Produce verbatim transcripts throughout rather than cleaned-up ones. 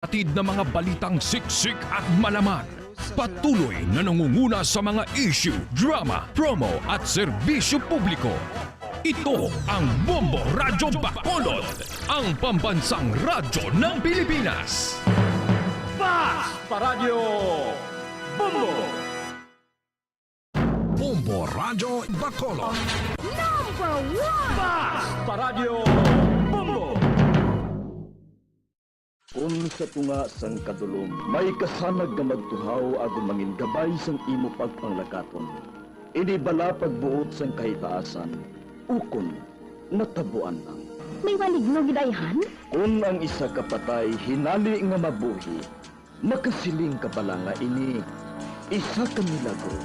Hatid na mga balitang siksik at malaman. Patuloy na nangunguna sa mga issue, drama, promo at serbisyo publiko. Ito ang Bombo Radyo Bacolod, ang pambansang radyo ng Pilipinas. Fast Paradyo Bombo! Bombo Radyo Bacolod. Number one! Fast Paradyo Bombo! Kon sa tunga sang kadulom may kasanag nga magtuhaw agod mangin gabay sang imo pagpanglakaton, ini bala pagbuot sang kahitaasan, ukon natabuan lang. May maligno gid ayhan? Kon ang isa ka patay hinali nga mabuhi, makasiling ka bala nga ini isa ka milagro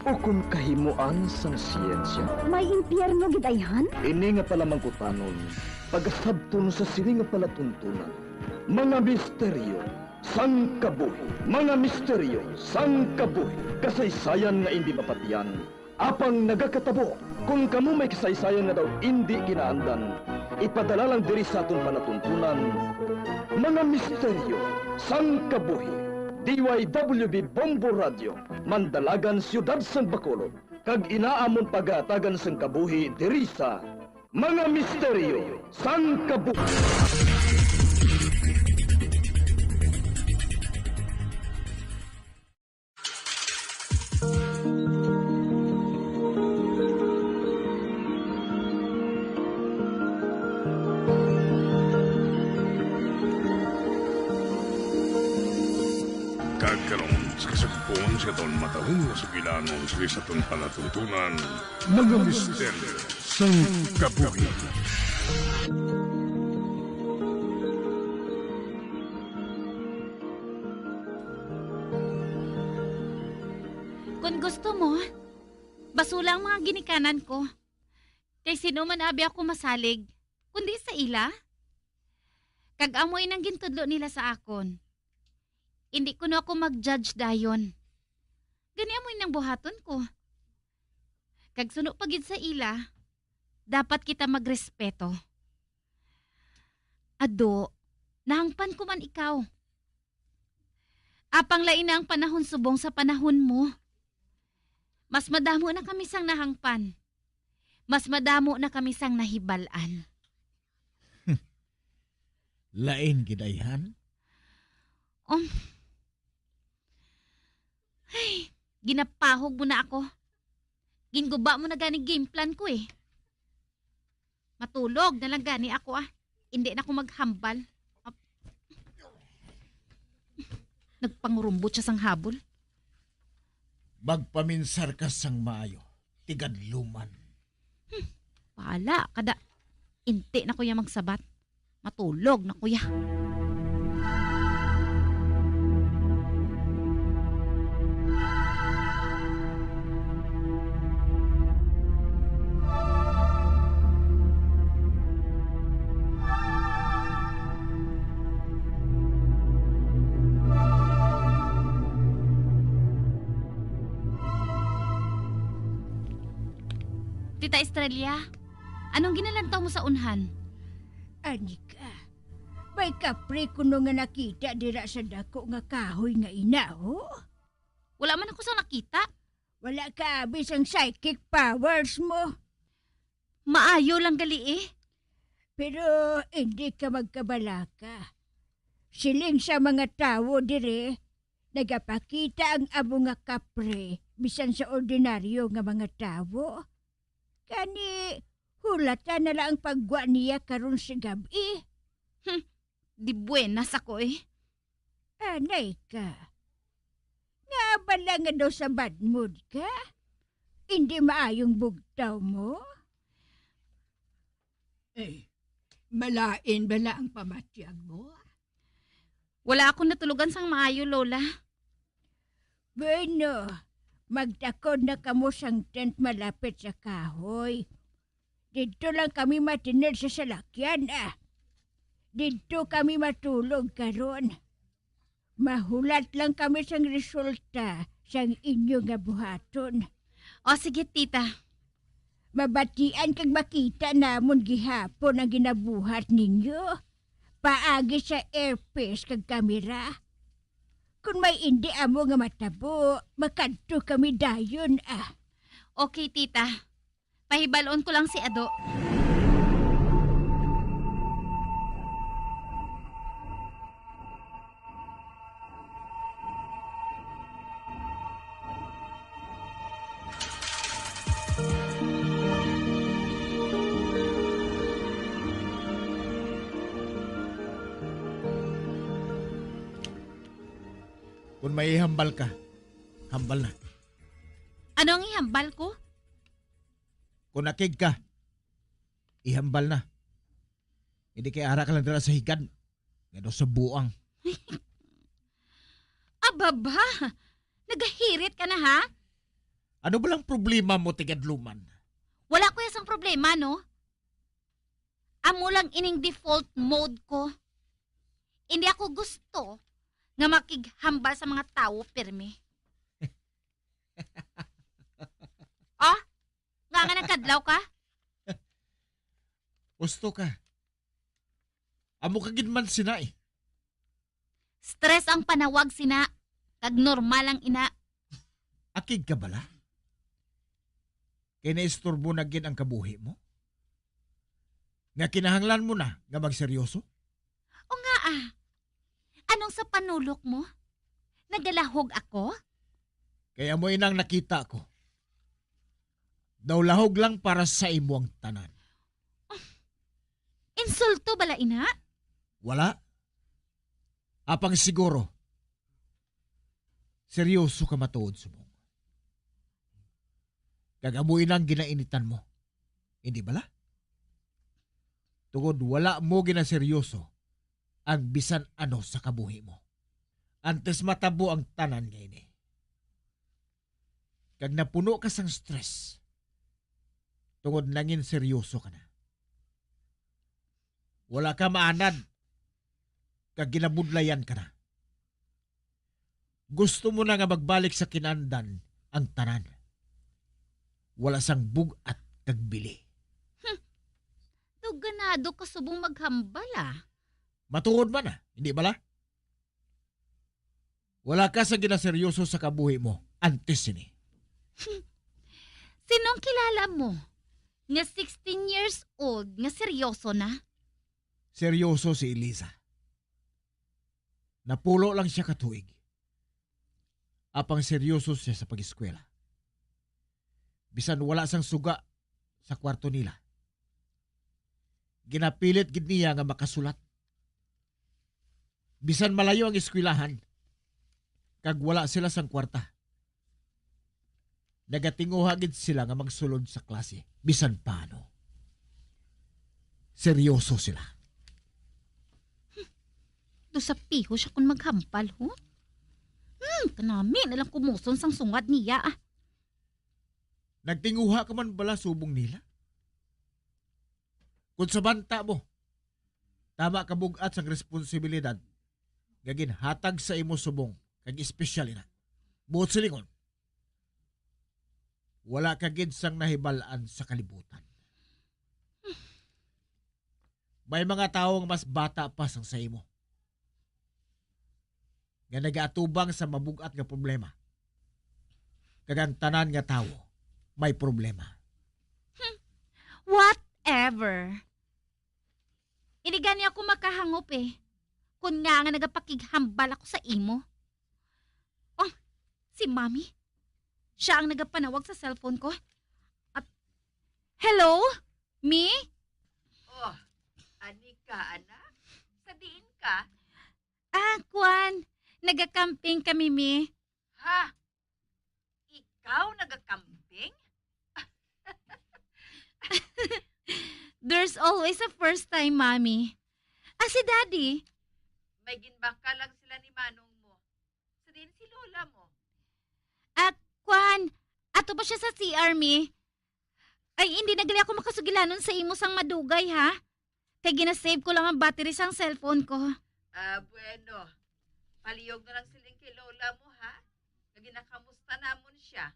ukon kahimoan sang siyensya? May impyerno gid ayhan? Ini nga palamangkutanon, pagasabton sa sini nga palatuntunan. Mga misteryo sang kabuhi. Mga misteryo sang kabuhi. Kasaysayan nga indi mapatiyan, apang nagakatabo. Kon kamo may kasaysayan nga daw indi kinaandan, ipadala lang diri sa aton palatuntunan. Mga misteryo sang kabuhi. D Y W B Bombo Radio, Mandalagan, Siyudad sang Bacolod, kag ina amon pagahatagan sang kabuhi diri sa Mga Misteryo sang Kabuhi. Kag karon, sa kasagpon sa aton matahom nga sugilanon sa aton palatuntunan, Mga Misteryo sang Kabuhi. Kon gusto mo, basula ang mga ginikanan ko. Kay sino man abi ako masalig, kundi sa ila? Kag amo inang gintudlo nila sa akon. Indi kuno ako mag-judge dayon. Gani amo inang buhaton ko. Kag suno pa gid sa ila, dapat kita magrespeto. Ado, nahangpan ko man ikaw. Apang lain na ang panahon subong sa panahon mo. Mas madamo na kami sang nahangpan. Mas madamo na kami sang nahibal-an. Lain gid, ayhan? Um, ay, ginapahog mo na ako. Ginguba mo na gani game plan ko, eh. Matulog na lang gani ako, ah. Indi na ko maghambal. Ap-, nagpangurumbot siya sang habol. Magpaminsar ka sang maayo, tigadluman. Hmm, bahala ka da. Inti na ko ya magsabat. Matulog na ko ya. Tita Estrella, anong ginalantaw mo sa unhan? Anika, may kapre kuno nga nakita dira sa dako nga kahoy nga ina, oh. Wala man ako sang nakita. Wala ka abi sang psychic powers mo. Maayo lang gali, eh. Pero indi ka magkabalaka. Siling sa mga tawo diri, nagapakita ang amo nga kapre bisan sa ordinaryo nga mga tawo. Gani, hulata na lang ang paggwa niya karon sa gab-i. Hmm, di buenas ako, eh. Anay ka. Nga bala nga daw sa bad mood ka? Indi maayong bugtaw mo? Eh, malain bala ang pamatyag mo? Wala ako natulugan sang maayo, Lola. Bueno, magtakod na kamo sang tent malapit sa kahoy. Didto lang kami matinod sa salakyan, ah. Didto kami matulog karon. Mahulat lang kami sang resulta sang inyo nga buhaton. O, sige, tita. Mabatian kag makita namon gihapon ang ginabuhat ninyo. Paagi sa earpiece kag kamera. Kung may indi amo nga matabo, makadto kami dayon, ah. Okay, tita. Pahibal-on ko lang si Ado. Kung may ihambal ka, hambal na. Ano ang ihambal ko? Kung nakig ka, ihambal na. Hindi kay ara ka lang dira sa higad. Nga daw sa buang. Ababa! Nagahirit ka na, ha? Ano ba lang problema mo, tigadluman? Wala ko sang problema, no? Amo lang ining default mode ko. Hindi ako gusto nga makighambal sa mga tawo pirmi. Oh, nga nga nagkadlaw ka? Gusto ka. Amo ka gid man sina eh. Stress ang panawag sina, kag normal lang ina. Akig ka bala? Kay naisturbo na gid ang kabuhi mo? Nga kinahanglan mo na nga magseryoso? O nga ah. Anong sa panulok mo? Nagalahog ako? Kay amo inang nakita ko. Daw lahog lang para sa imo ang tanan. Insulto bala ina? Wala. Apang siguro, seryoso ka matuod subong. Kag amo inang ginainitan mo. Hindi bala? Tungod wala mo ginaseryoso ang bisan ano sa kabuhi mo. Antes matabo ang tanan nga ini. Kag napuno ka sang stress. Tungod nangin seryoso ka na. Wala ka maanad. Kag ginabudlayan ka na. Gusto mo na nga magbalik sa kinandan ang tanan. Wala sang bug-at kag bili. Hmm. Daw ganado ka subong maghambal, ah. Matuod man, ah. Hindi bala? Wala ka sa ginaseryoso sa kabuhi mo antes sini. Sinong kilala mo nga sixteen years old nga seryoso na? Seryoso si Eliza. Napulo lang siya ka tuig. Apang seryoso siya sa pag-eskwela. Bisan wala sang suga sa kwarto nila, ginapilit gid niya nga makasulat. Bisan malayo ang eskwelahan, kag wala sila sang kwarta, nagatinguha gid sila nga magsulod sa klase, bisan paano. Seryoso sila. Daw sapiho siya kon maghambal, ho? Hmm, kanami na lang kumuson sang sungad niya, ah. Nagtinguha ka man bala subong nila? Kung sa banta mo, tama ka bug-at sang responsibilidad nga ginhatag sa imo subong kag espesyal ina. Buot silingon, wala ka gid sang nahibal-an sa kalibutan. May mga tawo nga mas bata pa sang sa imo, nga nagaatubang sa mabug-at nga problema. Kag ang tanan nga tawo may problema. Hmm. Whatever. Ini gani ako makahangop eh. Kun nga nga nagapakighambal ako sa imo. Oh, si Mami. Siya ang nagapanawag sa cellphone ko. At, hello? Mi? Oh, ani ka, anak? Sa diin ka? Ah, kwan. Nagakamping kami, Mi. Ha? Ikaw nagakamping? There's always a first time, Mami. Ah, si Daddy? May ginbaka lang sila ni Manong mo. Sa diin si Lola mo? Ah, kwan. Ato pa siya sa C R, Mi. Ay, hindi na gali ako makasugilanon sa imo sang madugay, ha? Kay ginasave ko lang ang battery sang cellphone ko. Ah, bueno. Palihog na lang siling kay Lola mo, ha? Nga ginakamusta namon siya.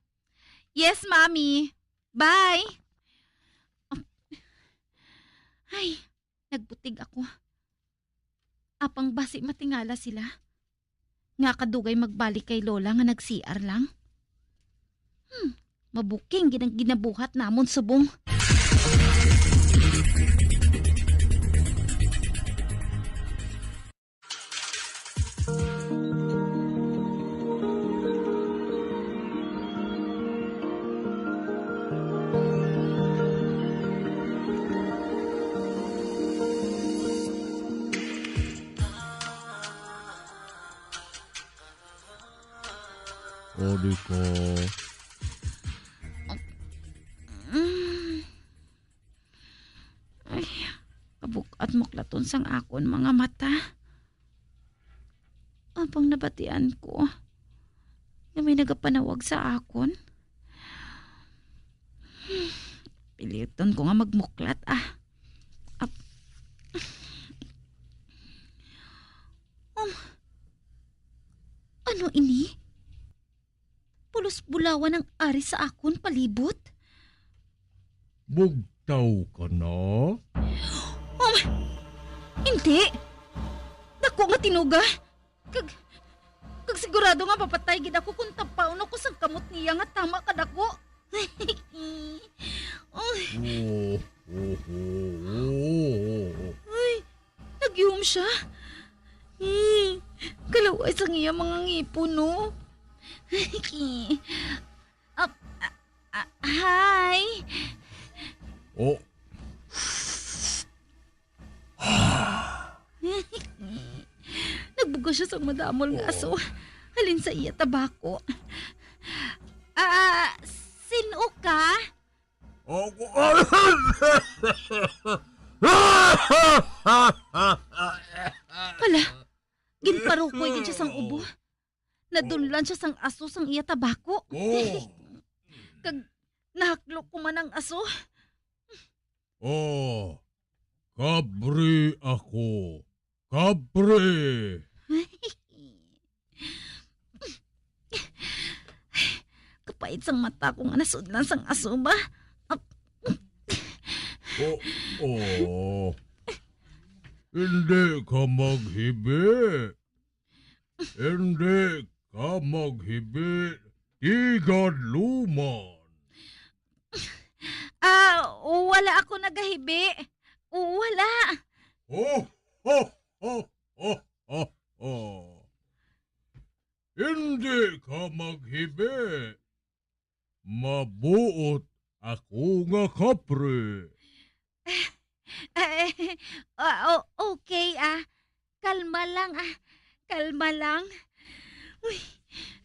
Yes, Mami. Bye. Ay, nagbutig ako. Apang basi matingala sila. Nga kadugay magbalik kay Lola nga nag-C R lang? Hmm, mabuking gid ang ginabuhat namon subong. Adi ka. Mm. Ay, kabuk-at muklaton sang akon mga mata. Apang nabatian ko nga may nagapanawag sa akon. Piliton ko nga magmuklat, ah. Ap-, um, ano ini? Pulos bulawan ang ari sa akon palibot. Bugtaw ka na? Um, hindi. Dako nga tinuga. Kag, kag sigurado nga mapatay gid ako kung tapaon ako sang kamot niya nga tama kadako. Uy. Oh, oh, oh, oh, oh. Uy, nagyuhom siya. Hmm, kalaway sang iya mga ngipon, no? Ap-, a-, a-, hi. Oh. Nagbuga siya sang madamol nga Oo. aso. Halin sa iya tabako. Ah, sin-o ka? Ako. Hala, ginparukoy gid siya sang ubo. Nadunlan siya sang aso sang iya tabako. Oh. Kag nahaklo ko man ang aso. Oh, kapre ako. Kapre! Kapait sang mata ko nga nasudlan sang aso ba? Oh, oh. Hindi ka maghibi. Hindi ka maghibi, Tigad Luman. Ah, wala ako nagahibi. Wala. Oh, oh, oh, oh, oh, oh. Hindi ka maghibi. Mabuot ako nga kapre. Eh, ah, o-, okay, ah. Kalma lang, ah. Kalma lang. Uy,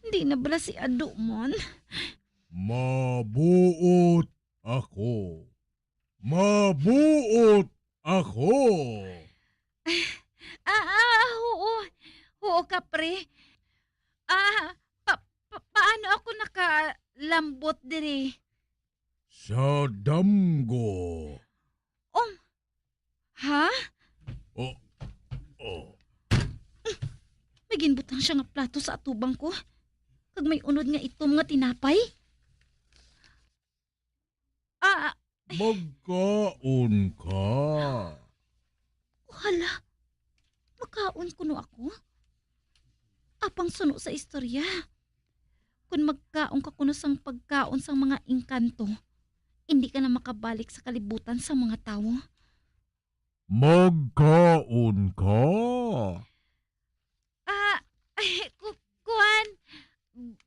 hindi na bala si Ado man? Mabuot ako. Mabuot ako. Ah, ah, oo. Oo, kapre. Ah, pa-, pa-, paano ako nakalambot diri? Sa damgo. Um, ha? Oh, oh. May ginbutang siya nga plato sa atubang ko. Kag may unod nga itom nga tinapay. Ah, Magkaon ka. Hala, makaon kuno ako? Apang suno sa istorya, kon magkaon ka kuno sang pagkaon sang mga engkanto, indi ka na makabalik sa kalibutan sang mga tawo. Magkaon ka. Ah, ku-, kuwan,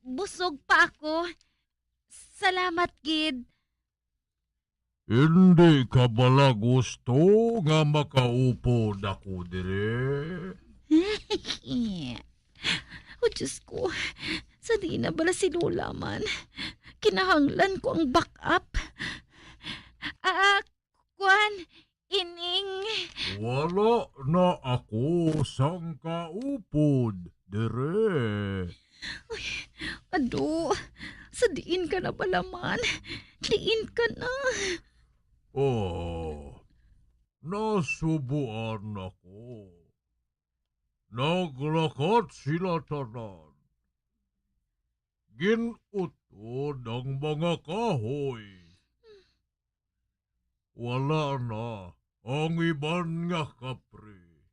busog pa ako. Salamat gid. Indi ka bala gusto nga makaupod ako diri? O Diyos ko, sa diin na bala si Lola man? Kinahanglan ko ang backup. Ah, kwan, ining Wala na ako sang kaupod diri. Ay, Ado, sa diin ka na bala man? Diin ka na? Oh, nasubuan ako. Naglakat sila tanan. Gin-utod ang mga kahoy. Wala na ang iban nga kapre.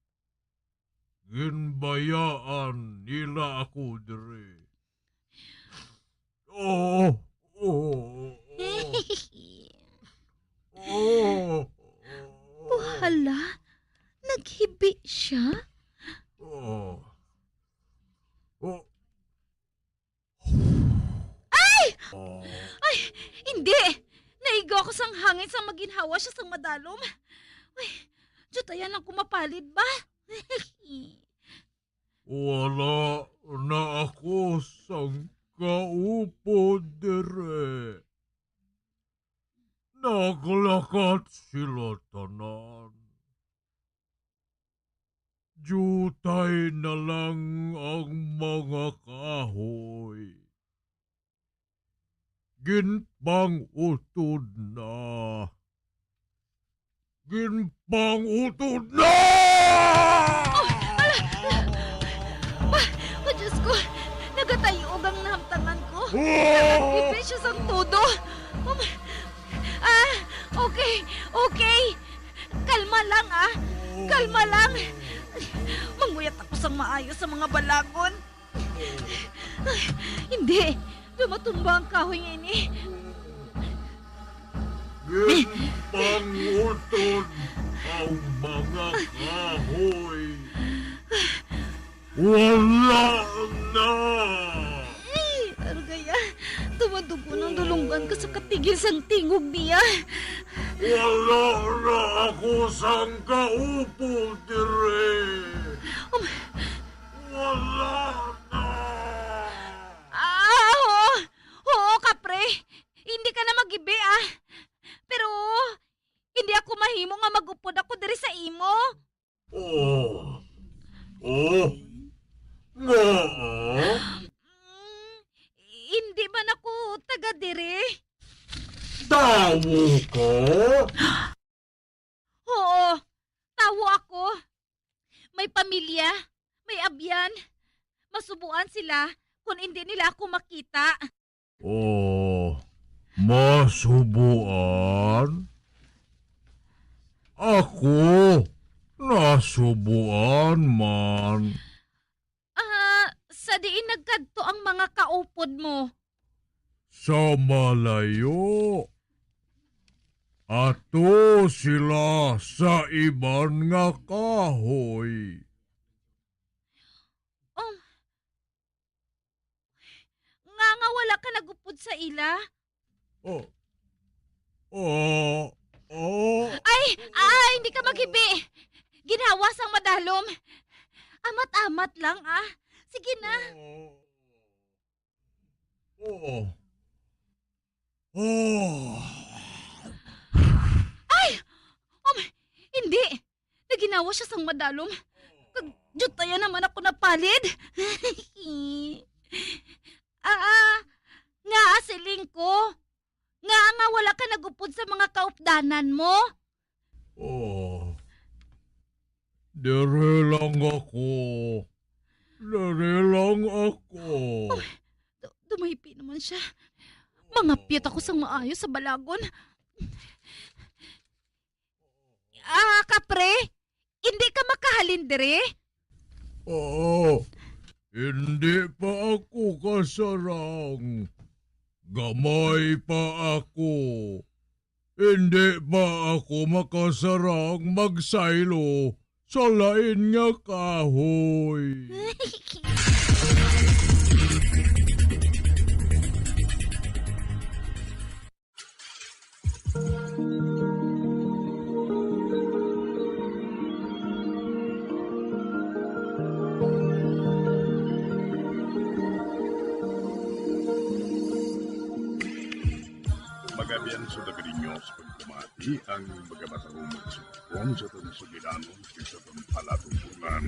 ginbayaan nila ako diri. Oh, oh, oh, oh, oh. Hala, naghibi siya? Oh. Oh. Ay! Oh. Ay, hindi! Naigo ako sang hangin sang maginhawa siya sang madalom. Ay, jutaya lang ko mapalid ba? Wala na ako sang kaupod dire. Naglakat sila tanan. Diutay na lang ang mga kahoy. Ginpang-utod na. Ginpang-utod na! Ah, oh, Diyos ko! Nagatayog ang nahamtangan ko! Nagpipis siya sang todo! Um, ah, okay, okay! Kalma lang, ah! Kalma lang! Manguyat ako sang maayo sa mga balagon! Hindi! Daw matumba ang kahoy nga ini! Ginpang-utod ang mga kahoy. Wala na! Arugaya, daw madugo ang dulunggan ko sa katigil sang tingog niya. Wala na ako sang kaupod dire. Wala na! Ah, oo. Oo, kapre. Hindi ka na maghibi, ah. Pero, hindi ako mahimo nga mag-upod ako diri sa imo. Oh. Oh. Nga? Mm, hindi man ako taga diri. Tawo ka? Oo, tawo ako. May pamilya, may abyan. Masubuan sila kung hindi nila ako makita. Oh, masubuan? Ako, nasubuan man. Ah, sa diin nagkadto ang mga kaupod mo? Sa malayo. Ato sila sa iban nga kahoy. Um, nga nga wala ka nagupod sa ila? Oh. Oh. Oh. Ay! Ay! Hindi ka maghibi! Ginhawa sang madalom! Amat-amat lang, ah! Sige na! Oh. Oh. Oh. Ay! Um, hindi! Naginawa siya sang madalom. Kag jutaya naman ako napalid. Ah, ah, nga siling ko. Nga nga wala ka nagupod sa mga kaupdanan mo. Oh. Diri lang ako. Diri lang ako. Du- dumaypi naman siya. Mangapyat ako sang maayo sa balagon. Ah, kapre, hindi ka makahalin diri? Oo. Hindi pa ako kasarang. Gamay pa ako. Hindi pa ako makasarang magsaylo sa lain nga kahoy. Magabian sa taga ninyo sa pagpamati ang mga matahong magsugpon sa aton sugilanon kag sa aton palatumbonan.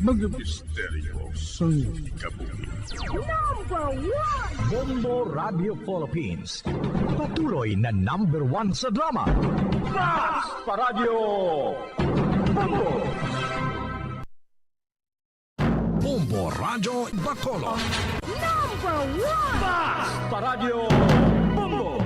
Mga misteryo sang kabuhi. Number one! Bombo Radio Philippines. Patuloy na number one sa drama. Basta Radyo Bombo! Bombo Radyo Bacolod. Number one! Basta Radyo Bombo!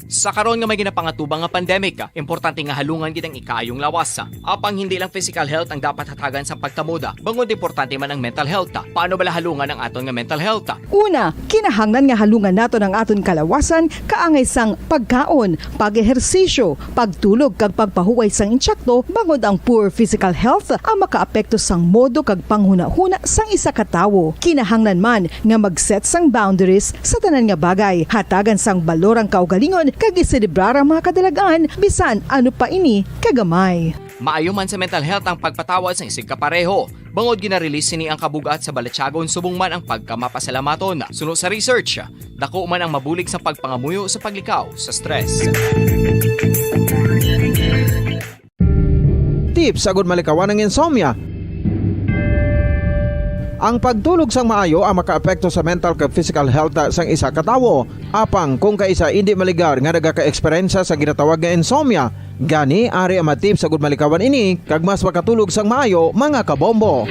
Sa karon nga may ginapangatubang nga pandemic, importante nga halungan gid ang ikaayong lawas. Apang hindi lang physical health ang dapat hatagan sa pagkamoda, bangod importante man ang mental health. Paano bala halungan ang aton nga mental health? Una, kinahanglan nga halungan naton ang aton kalawasan kaangay sang pagkaon, pag-ehersisyo, pagtulog kag pagpahuway sang insakto, bangod ang poor physical health ang makaapekto sang modo kag panghunahuna sang isa ka tawo. Kinahanglan man nga mag-set sang boundaries sa tanan nga bagay. Hatagan sang balor ang kaugalingon kag iselebrar ang mga kadalagan, bisan ano pa ini kagamay. Maayo man sa mental health ang pagpatawad sang isigkapareho, bangod gina-release sini ang kabug-at sa balatyagon subong man ang pagkamapasalamaton. Suno sa research, dako man ang mabulig sa pagpangamuyo sa paglikaw sa stress. Tips agud malikawan ang insomnia. Ang pagtulog sang maayo ang makaapekto sa mental kag physical health sang isa ka tawo. Apang kung kaisa indi maligar nga nagaka-eksperyensya sa ginatawag nga insomnia, gani ari ang mga tips agud malikawan ini kag mas makatulog sang maayo, mga kabombo.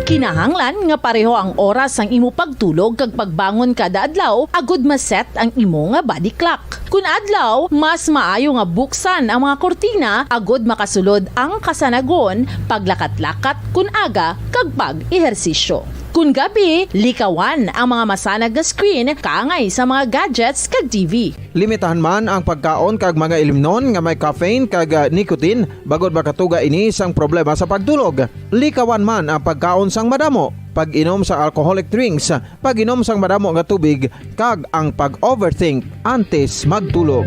Kinahanglan nga pareho ang oras sang imo pagtulog kag pagbangon kada adlaw agud ma-set ang imo nga body clock. Kun adlaw, mas maayo nga buksan ang mga kurtina agud makasulod ang kasanagon, paglakat-lakat kun aga, kag pag-ehersisyo. Kun gabi, likawan ang mga masanag nga screen kaangay sa mga gadgets kag T V. Limitahan man ang pagkaon kag mga ilimnon nga may caffeine kag, ah, nicotine, bangod makatuga ini sang problema sa pagtulog. Likawan man ang pagkaon sang madamo, pag-inom sa alcoholic drinks, pag-inom sang madamo nga tubig, kag ang pag-overthink antes magtulog.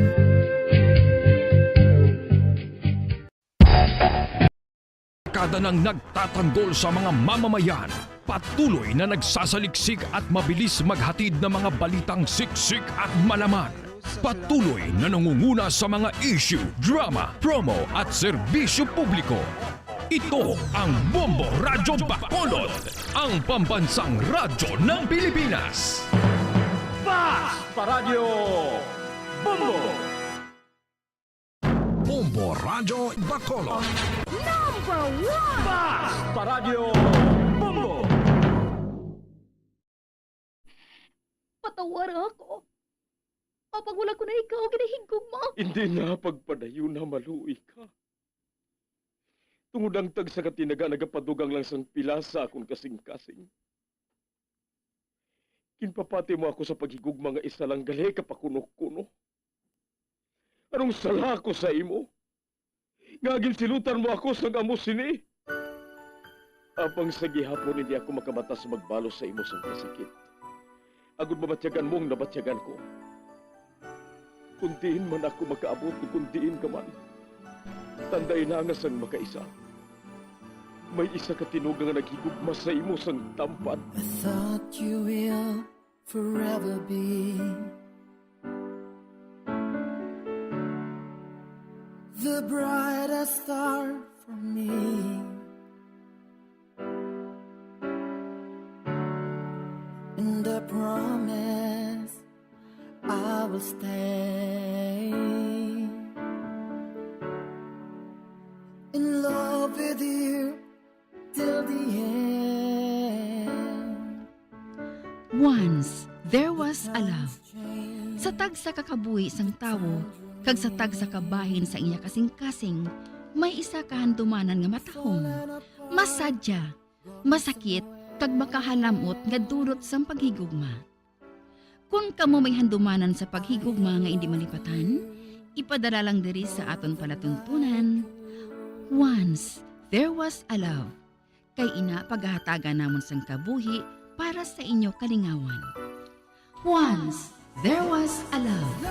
Kada nang nagtatanggol sa mga mamamayan, patuloy na nagsasaliksik at mabilis maghatid ng mga balitang siksik at malaman. Patuloy na nangunguna sa mga issue, drama, promo at serbisyo publiko. Ito ang Bombo Radyo Bacolod, ang pambansang radyo ng Pilipinas. Fast Paradyo Bombo! Bombo Radyo Bacolod. Number one! Fast Paradyo Bombo! Patawara ako. Apang wala ko na ikaw ginahigugma. Hindi na pagpadayon na maluoy ka. Tungod ang tagsa ka tinaga nagapadugang lang sang pila sa akon kasing-kasing. Ginpapati mo ako sa paghigugma nga isa lang gali ka pakuno-kuno. Anong sala ko sa imo? Nga ginsilutan mo ako sang amo sini? Apang sa gihapon hindi ako makamata sa magbalos sa imo sang kasakit, agud mabatyagan mo ang nabatyagan ko. Kun diin man ako makaabot, kun diin ka man, tandai na nga sang makaisa, may isa ka tinuga nga naghigugma sa imo sang tampad. I thought you will forever be the brightest star for me. And I promise I will stay in love with you till the end. Once, there was a love. Sa tagsa ka kabuhi sang tawo, kag sa tagsa ka bahin sa iya kasing-kasing, may isa ka handumanan nga matahom, masadya, masakit, kag makahalamot nga dulot sang paghigugma. Kon kamo may handumanan sa paghigugma nga indi malipatan, ipadala lang diri sa aton palatuntunan, Once There Was a Love. Kay ina pagahatagan namon sang kabuhi para sa inyo kalingawan. Once There Was a Love.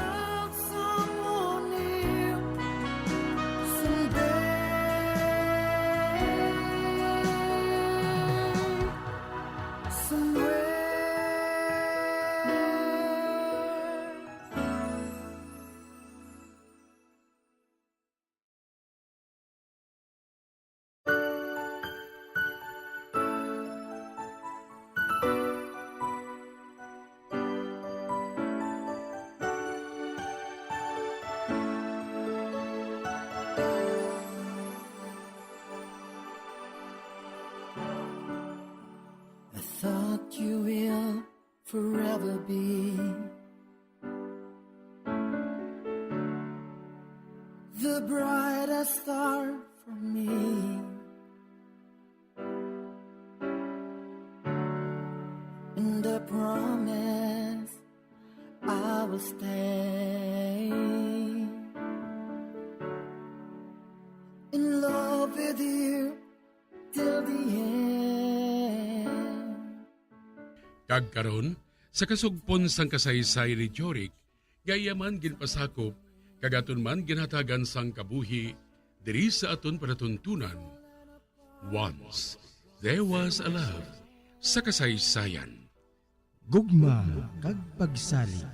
I thought you will forever be Brightest star for me. And I promise I will stay in love with you till the end. Kag karon, sa kasugpon sang kasaysayan ni Jorik, nga iya man ginpasakop, kag aton man ginhatagan sang kabuhi diri sa aton palatuntunan. Once There Was a Love sa kasaysayan. Gugma kag pagsalig.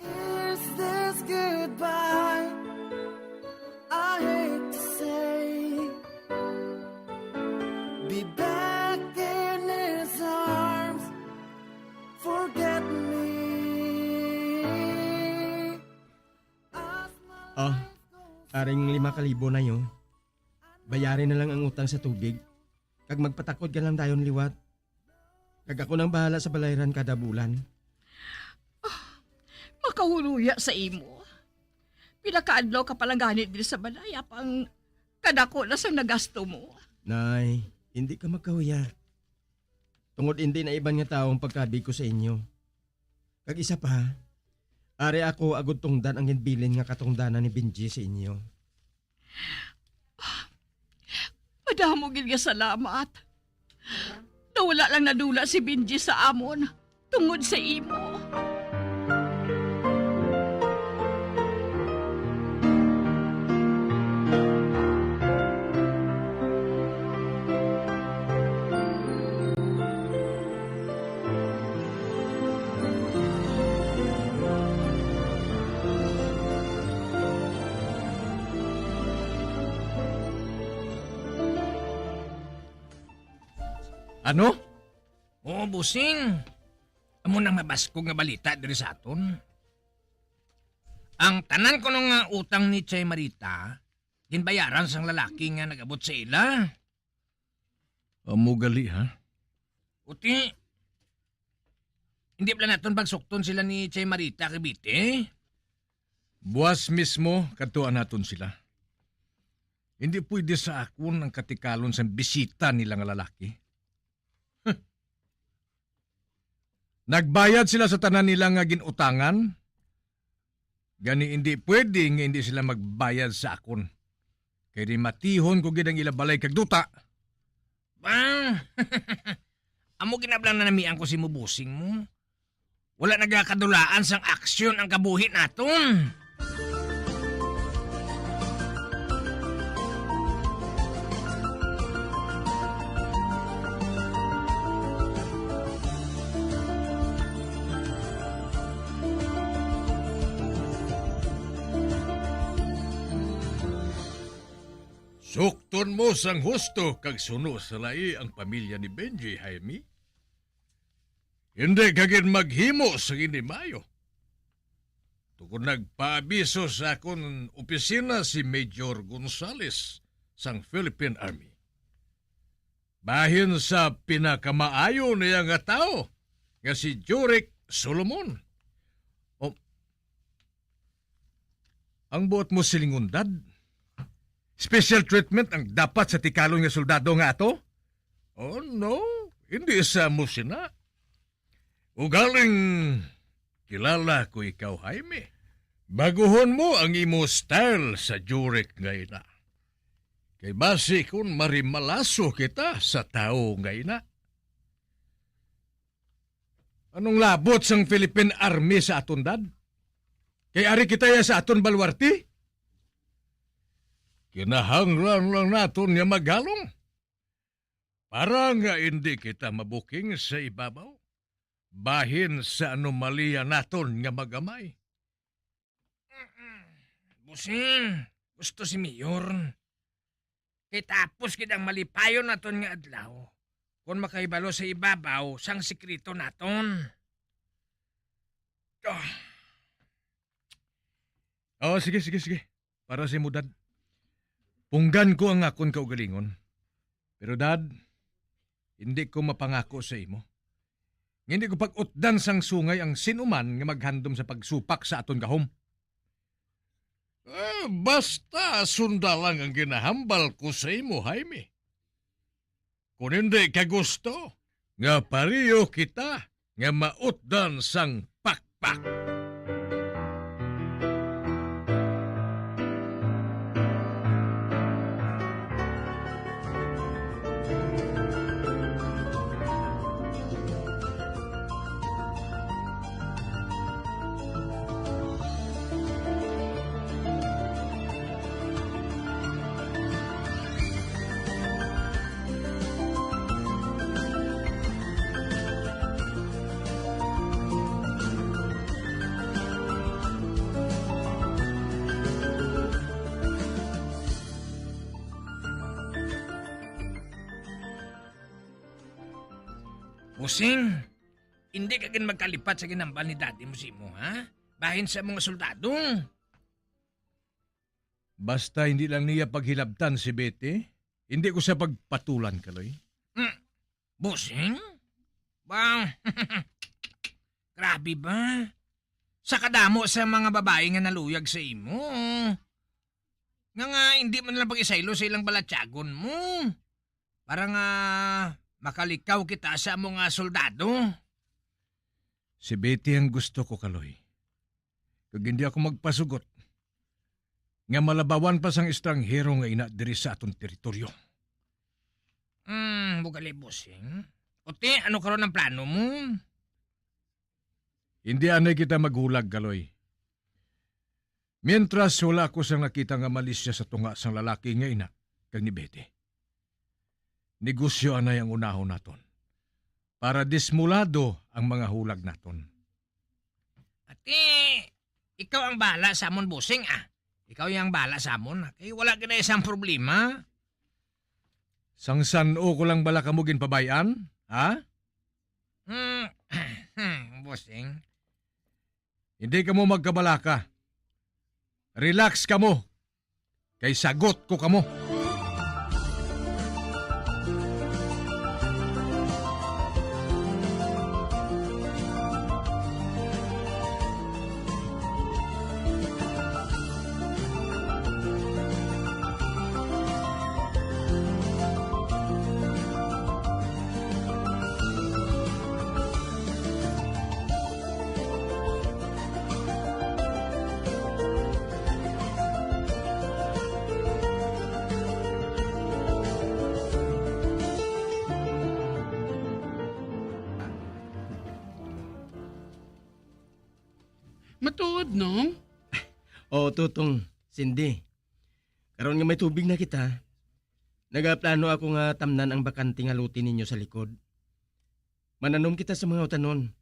Is this goodbye? I hate to say, be back in his arms, forget me. Ah, aring lima ka libo na yo. Bayari na lang ang utang sa tubig, kag magpatakod ka lang dayon liwat. Kag ako nang bahala sa balayran kada bulan. Makahuluya sa imo. Pila ka adlaw ka pa lang gani diri sa balay, apang kadako na sang nagasto mo. Nay, hindi ka magkahuya. Tungod hindi na iban nga tawo ang pagkabig ko sa inyo. Kag isa pa, ari ako agud tungdan ang ginbilin nga katungdanan ni Benji sa inyo. Madamo gid nga salamat. Daw wala lang nadula si Benji sa amon tungod sa imo. Ano? Oo, bossing. Amo nang mabaskog nga balita diri sa aton. Ang tanan kuno nga utang ni Chay Marita, ginbayaran sang lalaki nga nag-abot sa ila. Amo gali, ha? Uti, hindi bala naton pagsukton sila ni Chay Marita Cavite? Buwas mismo, kadtuan naton sila. Hindi pwede sa akon ang katikalon sang bisita nila nga lalaki. Huh. Nagbayad sila sa tanan nila nga gin-utangan, gani indi pwede nga indi sila magbayad sa akon. Kay di matihon ko gid ang ila balay kag duta. Ba? Amo ginablang na namian ko si mubusing mo. Wala nagakadulaan sang aksyon ang kabuhi naton. Sukton mo sang husto kag suno sa lai ang pamilya ni Benji, Jaime. Hindi ka gid maghimo sa hindi maayo. Tungod nagpaabiso sa akon opisina si Major Gonzales sang Philippine Army. Bahin sa pinakamaayo niya nga tawo nga si Juric Solomon. O, ang buot mo silingon, Dad? Special treatment ang dapat sa tikalon nga soldado nga ato? Oh, no. Hindi sa mo sina. Ugaling kilala ko ikaw, Jaime. Baguhon mo ang imo style sa Juric nga ina. Kay basi kun marimalaso kita sa tawo nga ina. Anong labot sang Philippine Army sa aton, Dad? Kay ari kita ya sa aton baluarte? Kinahanglan lang naton nga magalong para nga indi kita mabuking sa ibabaw, bahin sa anomalya naton nga magamay. Busing, gusto si Mayor. Kay tapos gid ang malipayon naton nga adlaw kon makahibalo sa ibabaw sang sikreto naton. Ah. Oh, sige, sige, sige. Para sa imo, Dad. Punggan ko ang akon kaugalingon. Pero, Dad, hindi ko mapangako sa imo nga hindi ko pag-utdan sang sungay ang sin-o man nga maghandom sa pagsupak sa aton gahom. Ah, basta sunda lang ang ginahambal ko sa imo, Jaime. Kung hindi ka gusto nga pareho kita nga mautdan sang pakpak. Bossing, hindi ka gid magkalipat sa ginambal ni daddy mo sa imo, ha? Bahin sa mga soldado. Basta hindi lang niya paghilabtan si Betty, hindi ko siya pagpatulan, Kaloy. Mm. Bossing? Ba, grabe ba? Sa kadamo sa mga babayi nga naluyag sa imo, nga, nga hindi man lang pag-isaylo sa ilang balatyagon mo. Para nga makalikaw kita sa amo nga soldado. Si Betty ang gusto ko, Kaloy. Kag hindi ako magpasugot nga malabawan pa sang estranghero nga ina diri sa aton teritoryo. Hmm, bugali, bossing. O ti, ano karon ang plano mo? Hindi anay kita maghulag, Kaloy. Mientras wala ako sang nakita nga malisya sa tunga sang lalaki nga ina kag ni Betty. Negosyo anay ang unahon naton, para dismulado ang mga hulag naton. Ati, ikaw ang bahala sa amon, bossing, ah. Ikaw ang bahala sa amon, ah. Kay wala gid na isang problema. Sang san-o ko lang bala kamo ginpabay-an, ha? Hmm, bossing. Hindi kamo magkabalaka. Relax kamo, kay sagot ko kamo. Matuod, Nong? Oo, Tutong, Cindy. Karon nga may tubig na kita, nagaplano ako nga tamnan ang bakante nga lote ninyo sa likod. Mananom kita sa mga utanon.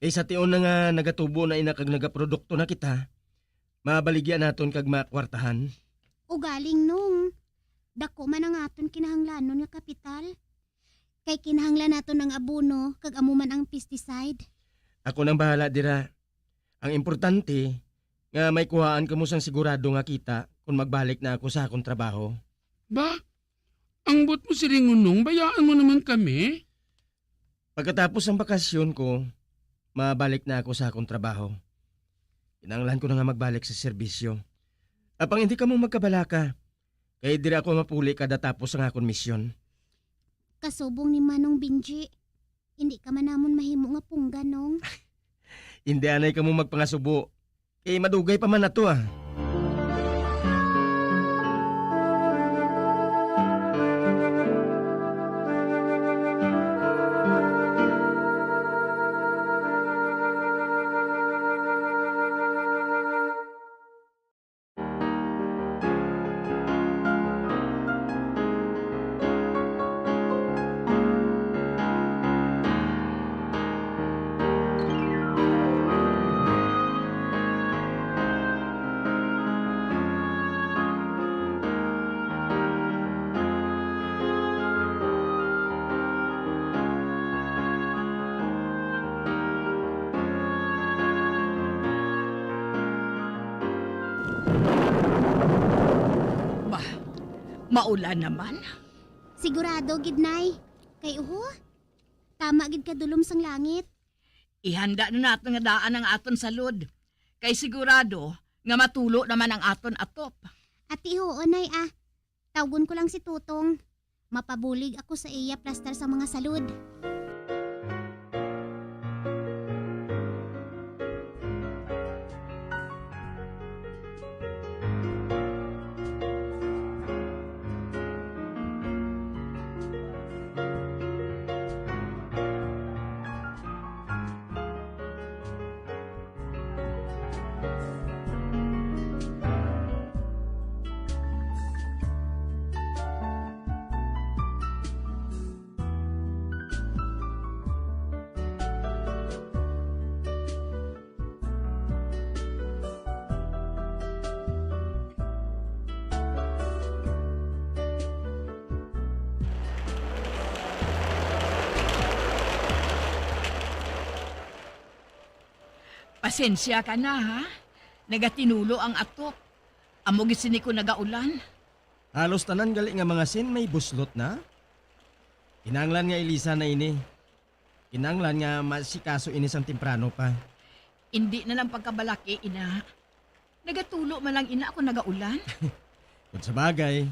Kay sa tion na nga nagatubo na ina kag nagaprodukto na kita, mabaligya naton kag makwartahan. Ugaling, Nong, dako man ang aton kinahanglanon nga kapital. Kay kinahanglan naton ang abono kag amo man ang pesticide. Ako nang bahala dira. Ang importante nga may kuhaan kamo sang sigurado nga kita kon magbalik na ako sa akon trabaho. Ba, ang buot mo silingon, Nong, bayaan mo naman kami. Pagkatapos ang bakasyon ko, mabalik na ako sa akon trabaho. Kinahanglan ko na nga magbalik sa serbisyo. Apang hindi kamo magkabalaka, kay dira ako mapuli kada tapos ang akon misyon. Kasubong ni Manong Benji, hindi ka man namon mahimo nga punggan, Nong. Hindi anay kamo magpangasubo. Kay madugay pa man ato, ah. Bah, maulan naman. Sigurado gid, Nay. Kay uho, tama gid kadulom sang langit. Ihanda na naton nga daan ang aton salod. Kay sigurado, nga matulo naman ang aton atop. Ati, huo, Nay, ah. Tawgon ko lang si Tutong. Mapabulig ako sa iya plastar sa mga salud. Pasensya ka na, ha? Nagatinulo ang atop. Amo gid sini ko nagaulan. Halos tanan gali nga mga sin may buslot na. Kinahanglan nga ilisan na ini. Kinahanglan nga masikaso ini sang temprano pa. Indi na lang pagkabalaki, ina. Nagatulo man lang ina ako nagaulan. Kung sa bagay.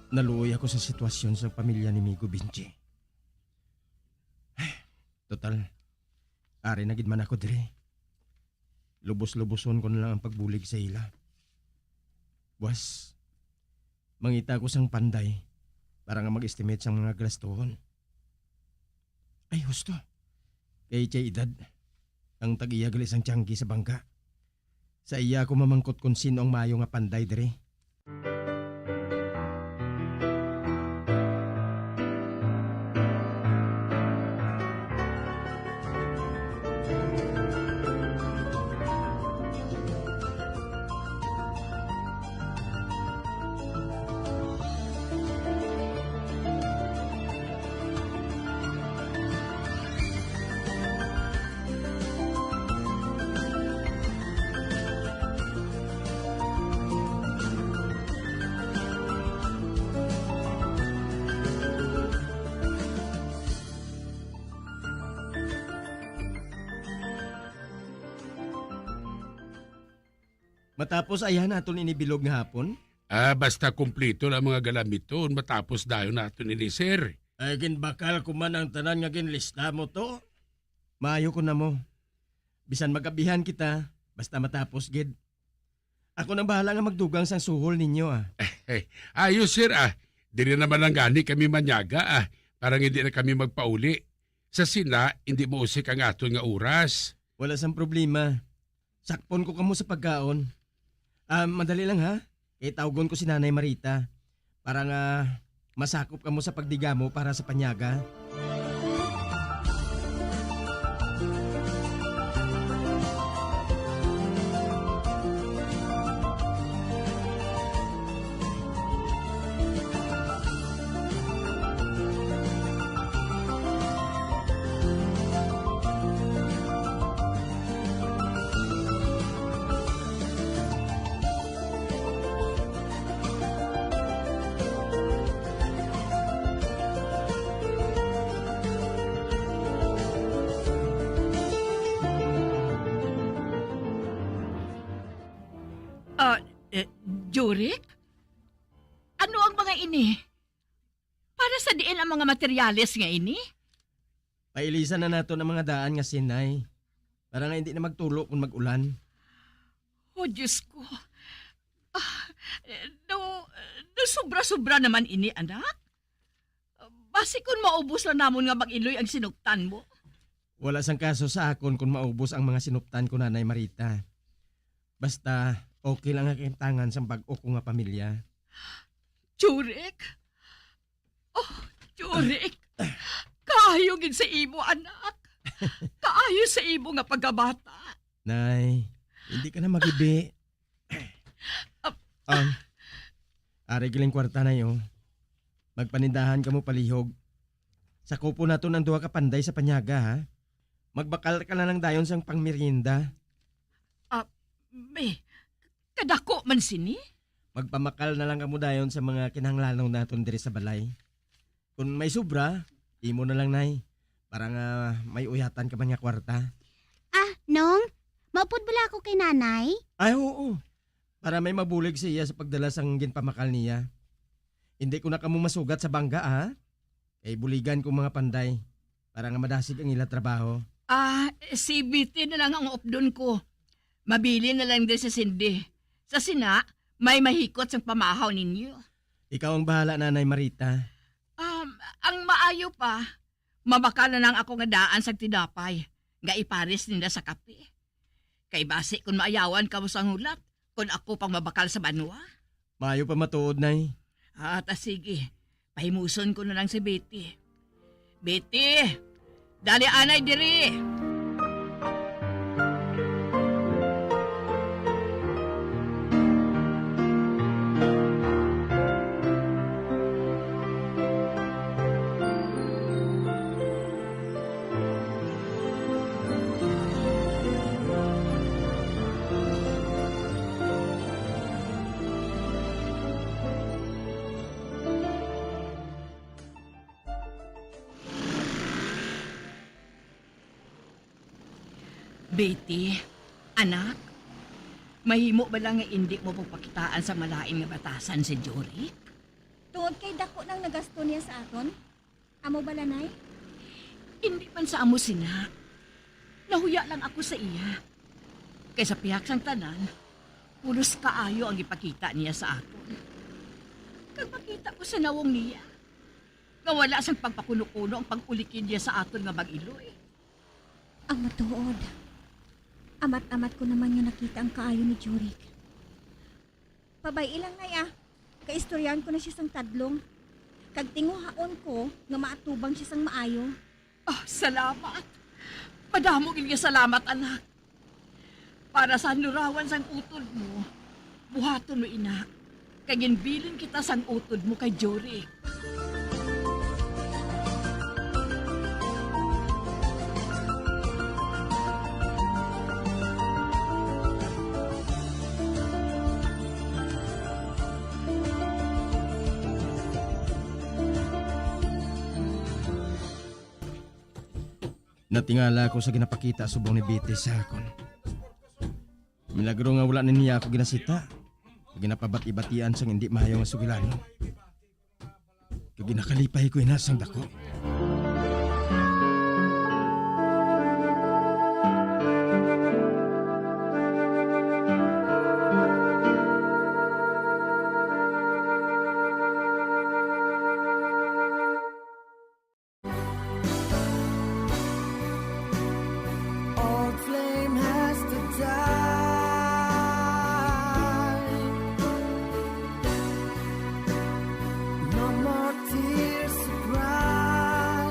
Naluoy ako sa sitwasyon sa pamilya ni Migo Benji. Total, ari na gid man ako diri. Lubos-luboson ko na lang ang pagbulig sa ila. Buwas, mangita ako sang panday para nga mag-estimate sang mga galastuhon. Ay, husto. Kay Chay Edad, ang tag-iya gali sang tiyanggi sa bangka. Sa iya ako mamangkot kon sino ang maayo nga panday diri. Matapos aya naton ini bilog nga hapon? Ah, basta kumpleto na ang mga galamiton, matapos dayon naton ini, sir. Ay, ginbakal ko man ang tanan nga ginlista mo to. Maayo ko na mo. Bisan magabihan kita, basta matapos gid. Ako nang bahala nga magdugang sang suhol ninyo, ah. Ayos, sir, ah. Diri naman lang gani kami manyaga, ah, para nga hindi na kami magpauli. Sa sina, hindi mausik ang aton nga oras. Wala sang problema. Sakpon ko kamo sa pagkaon. Ah, madali lang, ha? Kay tawgon ko si Nanay Marita para nga masakop kamo sa pagdigamo para sa panyaga. Ah, eh, Jurek? Ano ang mga ini? Para sa diin ang mga materyales nga ini? Pailisan na naton ang mga daan nga sinay, para nga hindi na magtulo kung mag-ulan. Oh, Diyos ko. Ah, no, no, sobra-sobra naman ini, anak. Basi kung maubos lang namon nga mag-iloy ang sinuptan mo. Wala sang kaso sa akon kung maubos ang mga sinuptan ko, Nanay Marita. Basta okay lang ang kaimtangan sang bag-o ko nga pamilya. Jurek! Oh, Jurek! Kaayo gid sa imo, anak. Kaayo sa imo nga pagkabata. Nay, hindi ka na magibi. Ah. Um, ari giling kwarta na yun. Magpanindahan kamo palihog. Sakupon naton ang duha ka panday sa panyaga, ha? Magbakal ka na lang dayon sang pangmerienda. Ah, be, kadako man sini? Magpamakal na lang kamo dayon sa mga kinahanglanon naton diri sa balay. Kung may sobra, imo na lang, Nay, para nga may uyatan ka man nga kwarta. Ah, Nong, maupod bala ako kay Nanay? Ay, oo. Para may mabulig siya sa pagdala sang ginpamakal niya. Hindi ko na kamo masugat sa bangga, ha? Kay buligan ko mga panday para nga madasig ang ila trabaho. Ah, si Betty na lang ang updon ko. Mabilin na lang din si Cindy. Sa sina, may mahikot sang pamahaw ninyo. Ikaw ang bahala, Nanay Marita. Um, ang maayo pa, mabakal na lang ako nga daan sang tinapay nga ipares nila sa kape. Kay basi kun maayawan kamo sang hulat, kun ako pang mabakal sa banwa. Maayo pa matuod, Nay. Ah, ta sige. Pahimuson ko na lang si Betty. Betty, dali anay diri. Betty, anak, mahimo bala nga indi mo pagpakitaan sa malain nga batasan si Jorik? Tungod kay dako nang nagasto niya sa aton? Amo bala, Nay? Indi man sa amo sina. Nahuya lang ako sa iya. Kay sa pihak sang tanan, pulos kaayo ang ipakita niya sa akon. Kag makita ko sa nawong niya nga wala sang pagpakuno-kuno ang pag-ulikid niya sa aton nga mag-iloy. Ang matuod, amat-amat ko naman nga nakita ang kaayo ni Jorik. Pabay-i lang, Nay, ah. Kaistoryahan ko na sia sang tadlong. Kag tinguhaon ko nga maatubang sia sang maayo. Ah, salamat. Madamo gid nga salamat, anak. Para sa lurawan sang utod mo, buhaton mo ina. Kay ginbilin kita sang utod mo kay Jorik. Natingala ako sa ginapakita subong ni Betty sa akon. Milagro nga wala na niya ako ginasita. Ginapabati-batian sang indi maayo nga sugilanon. Kag ginakalipay ko ina sang dako. Old flame has to die. No more tears to cry.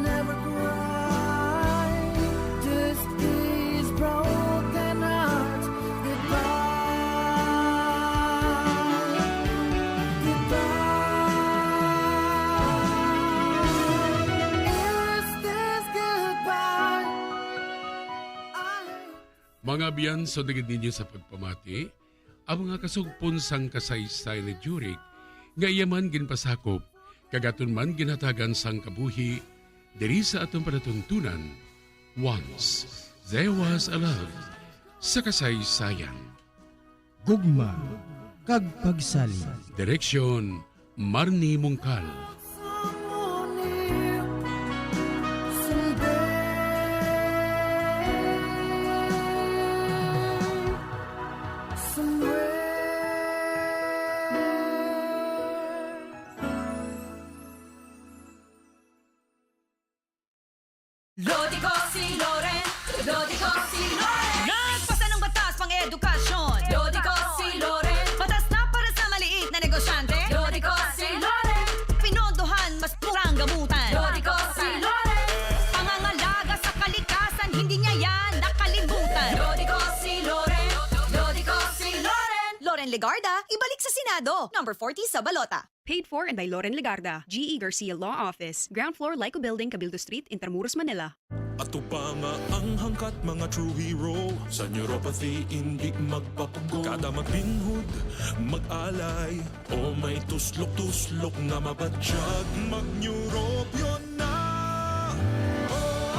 Never cry. This is broken heart. Goodbye. Goodbye. Is this goodbye? I Mga abyan, sa dagit ninyo sa pagpamati, ang mga kasugpon sang kasaysayan ni Jorik nga iya man ginpasakop kag aton man ginhatagan sang kabuhi diri sa aton palatuntunan. Once There Was a Love sa kasaysayan. Gugma kag pagsalig. Direksyon, Marnie Mungkal. Lodi ko si Loren, lodi ko si Loren. Nagpasa ng batas pang edukasyon. Lodi ko si Loren. Batas na para sa maliit na negosyante. Lodi ko si Loren. Pinondohan, mas murang gamutan. Lodi ko si Loren. Pangangalaga sa kalikasan, hindi niya yan nakalimutan. Lodi ko si Loren, lodi ko si Loren. Loren Legarda, ibalik sa Senado. Number forty sa balota. Paid for and by Loren Legarda, G E Garcia Law Office, ground floor, Lyco Building, Cabildo Street, Intramuros, Manila. Atubanga ang hangkat, mga true hero. Sa neuropathy, indi magpapugo. Kada magpinhod, mag-alay, o may tuslok-tuslok nga mabatyag, mag-neurobion na. Oh,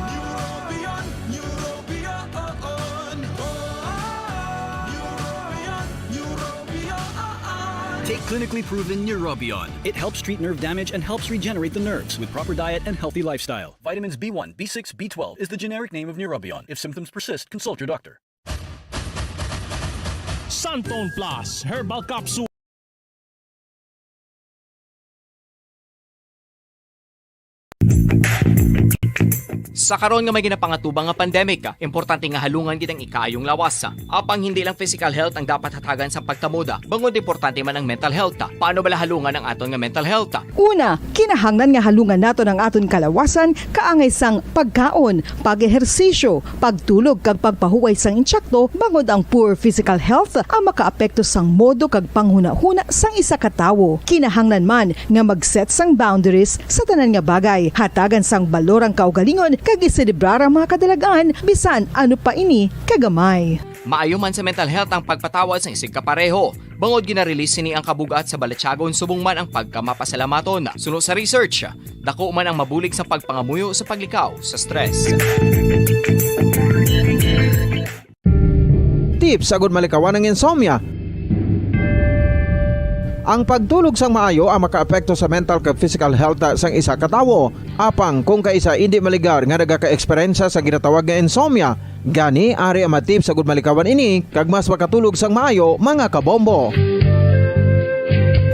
neurobion, neurobion. Oh, neurobion, neurobion. Take clinically proven Neurobion. It helps treat nerve damage and helps regenerate the nerves with proper diet and healthy lifestyle. Vitamins B one, B six, B twelve is the generic name of Neurobion. If symptoms persist, consult your doctor. Santon Plus Herbal Capsule. Sa karon nga may ginapangatubang nga pandemic, importante nga halungan gid ang ikaayong lawas. Apang hindi lang physical health ang dapat hatagan sa pagtamod, bangod importante man ang mental health. Paano bala halungan ang aton nga mental health? Una, kinahanglan nga halungan naton ang aton kalawasan kaangay sang pagkaon, pag-ehersisyo, pagtulog kag pagpahuway sang insakto, bangod ang poor physical health ang makaapekto sang modo kag panghunahuna sang isa ka tawo. Kinahanglan man nga mag-set sang boundaries sa tanan nga bagay, hatagan sang balor ang kaugalingon kag iselebrar ang mga kadalagan, bisan ano pa ini kagamay. Maayo man sa mental health ang pagpatawad sang isigkapareho, bangod gina-release sini ang kabug-at sa balatyagon subong man ang pagkamapasalamaton. Suno sa research, dako man ang mabulig sa pagpangamuyo sa paglikaw sa stress. Tips agud malikawan ang insomnia. Ang pagtulog sang maayo ang makaapekto sa mental kag physical health sang isa ka tawo. Apang kung kaisa indi maligar nga nagaka-eksperyensya sa ginatawag nga insomnia, gani ari ang mga tips agud malikawan ini kag mas makatulog sang maayo, mga kabombo.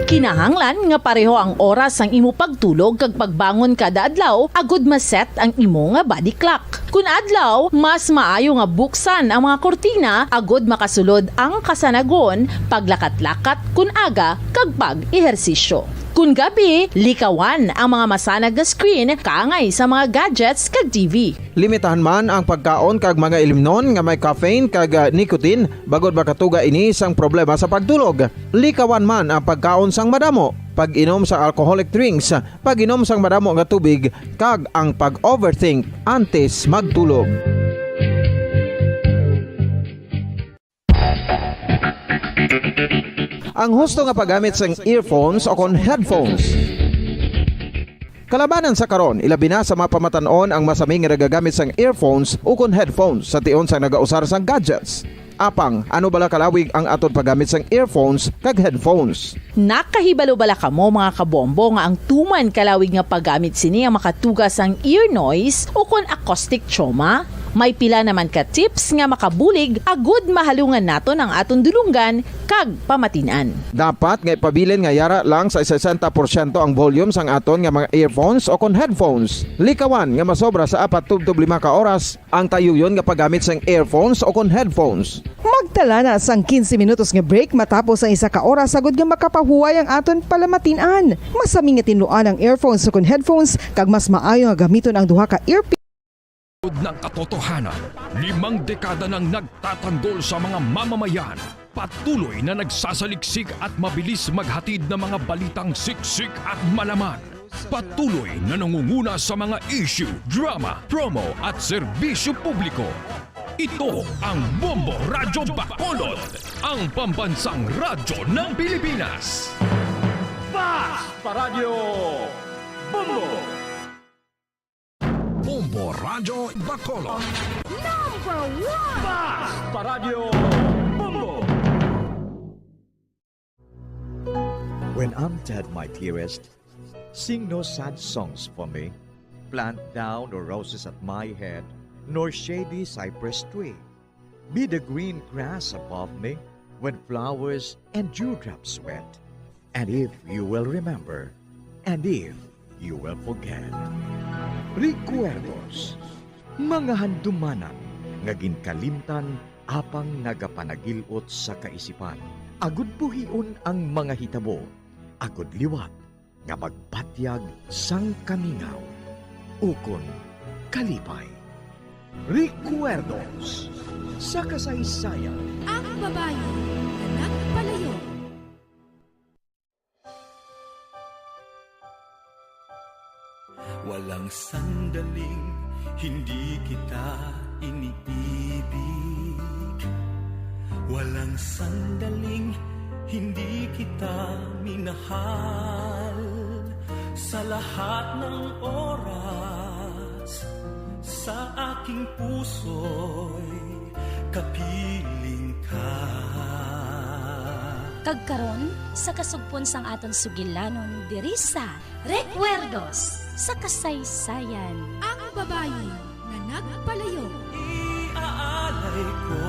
Kinahanglan nga pareho ang oras sang imo pagtulog kag pagbangon kada adlaw agud ma-set ang imo nga body clock. Kun adlaw, mas maayo nga buksan ang mga kurtina agud makasulod ang kasanagon, paglakat-lakat kun aga, kag pag-ehersisyo. Kun gabi, likawan ang mga masanag nga screen kaangay sa mga gadgets kag T V. Limitahan man ang pagkaon kag mga ilimnon nga may caffeine kag, ah, nicotine, bangod makatuga ini sang problema sa pagtulog. Likawan man ang pagkaon sang madamo, pag-inom sa alcoholic drinks, pag-inom sang madamo nga tubig, kag ang pag-overthink antes magtulog. Ang husto nga paggamit sang earphones o kon headphones. Kalabanan sa karon, ilabi na sa mga pamatan-on ang masami nga nagagamit sang earphones o kon headphones sa tion sang nagausar sang gadgets. Apang, ano bala kalawig ang aton paggamit sang earphones kag headphones? Nakahibalo bala kamo, mga kabombo, nga ang tuman kalawig nga paggamit sini ang makatuga sang ear noise o kon acoustic trauma? May pila naman ka tips nga makabulig agud mahalungan naton ang aton dulonggan kag pamatin-an. Dapat nga ipabilin nga yara lang sa sesenta porsyento ang volume sang aton nga mga earphones o kon headphones. Likawan nga masobra sa apat tubtob lima ka oras ang tayuyon nga paggamit sang earphones o kon headphones. Magtala na sang quince minutos nga break matapos ang isa ka oras, agud nga makapahuway ang aton palamatin-an. Masami nga tinluan ang earphones o kon headphones, kag mas maayo nga gamiton ang duha ka earpiece. Ng katotohanan, limang dekada nang nagtatanggol sa mga mamamayan, patuloy na nagsasaliksik at mabilis maghatid ng mga balitang siksik at malaman. Patuloy na nangunguna sa mga issue, drama, promo at serbisyo publiko. Ito ang Bombo Radyo Bacolod, ang pambansang radyo ng Pilipinas. Fast Paradyo Bombo! Bombo Radyo Bacolod. Number one! Fast Paradyo Bombo! When I'm dead, my dearest, sing no sad songs for me. Plant thou no roses at my head, nor shady cypress tree. Be the green grass above me when flowers and dewdrops wet. And if you will remember, and if you will forget. Recuerdos, mga handumanan nga ginkalimtan apang nagapanagil-ot sa kaisipan. Agud buhion ang mga hitabo, agud liwat nga magbatyag sang kamingaw ukon kalipay. Recuerdos sa kasaysayan. Ang babayi nga nagpalayo. Ang sandaling hindi kita iniibig, walang sandaling hindi kita minahal. Sa lahat ng oras, sa aking puso'y kapiling ka. Kag karon, sa kasugpon sang aton sugilanon diri sa Recuerdos sa Kasaysayan. Ang babayi nga nagpalayo. Iaalay ko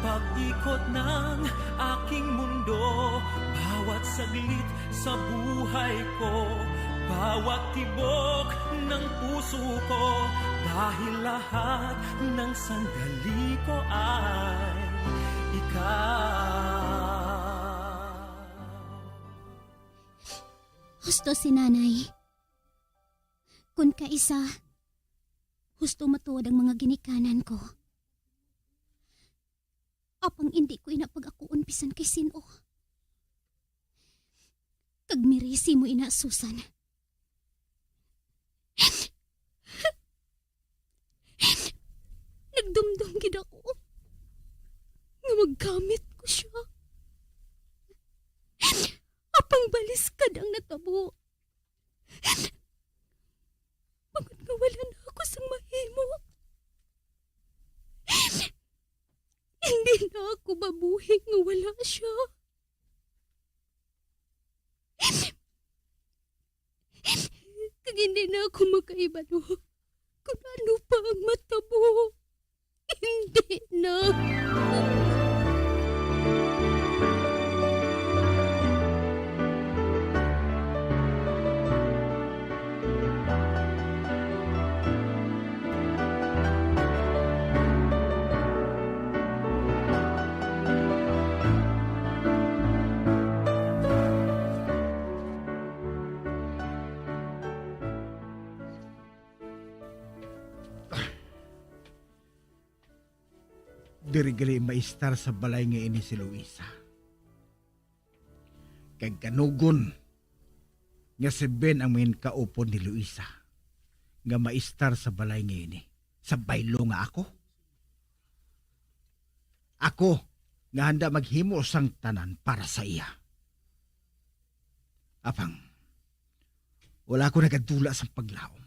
pag-ikot ng aking mundo, bawat saglit sa buhay ko, bawat tibok ng puso ko, dahil lahat ng sandali ko ay ikaw. Husto si Nanay. Kun kaisa, husto matuod ang mga ginikanan ko. Apang indi ko ina pag-akuon bisan kay sin-o. Kag mirisi mo ina, Susan. Nagdumdom gid ako nga maggamit ko sia. Apang baliskad ang natabo. Bangod nga wala na ako sang mahimo. Hindi na ako mabuhi nga wala sia. Kag hindi na ako makahibalo kung ano pa ang matabo. Hindi na. Diri gali maestar sa balay nga ini si Luisa. Kag kanugon nga si Ben ang mangin kaupod ni Luisa nga maestar sa balay nga ini, sa baylo nga ako. Ako nga handa maghimo sang tanan para sa iya. Apang, wala ko nagadula sang paglaom.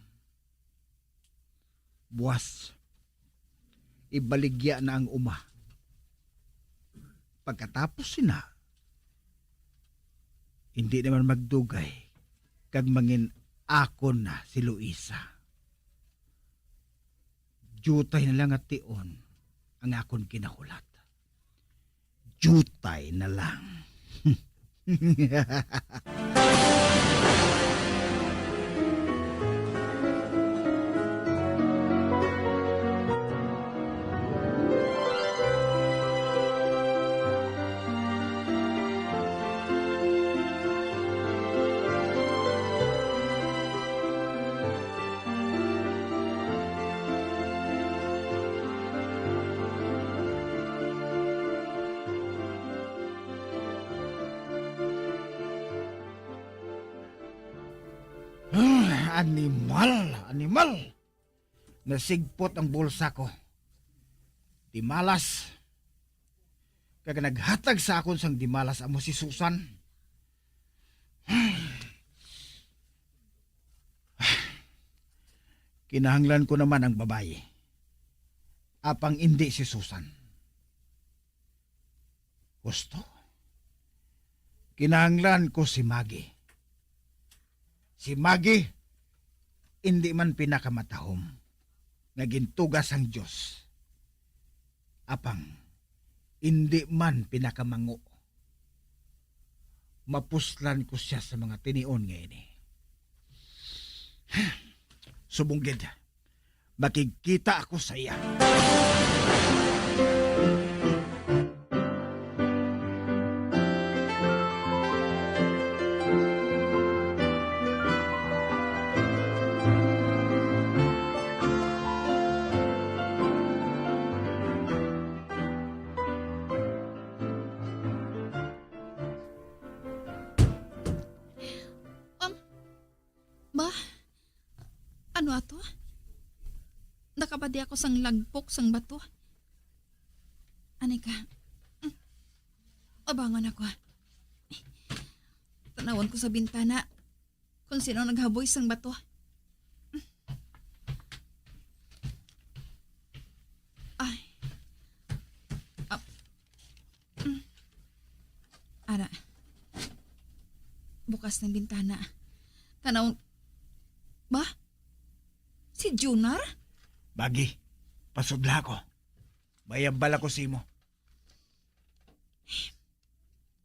Buwas, ibaligya na ang uma. Pagkatapos sina, hindi naman magdugay kag mangin akon na si Luisa. Diutay na lang nga tion ang akon ginahulat. Diutay na lang. Ah, animal, animal. Nasigpot ang bulsa ko. Dimalas. Kag naghatag sa akon sang dimalas amo si Susan. Kinahanglan ko naman ang babayi. Apang indi si Susan. Husto? Kinahanglan ko si Maggie. Si Maggie, indi man pinakamatahom nga gintuga sang Dios. Apang, indi man pinakamango. Mapuslan ko sia sa mga tinion nga ini. Subong gid, makigkita ako sa iya. Um, Ma? Ano ato? Nakabati ako sang lagpok sang bato. Ani ka? Abangon ako. Tanawon ko sa bintana kung sino naghaboy sang bato. Ay. Ah. Mm. Ara. Bukas ng bintana. Tanawon. Ba? Si Junar? Bagi, pasudla ko. May hambal ako sa imo.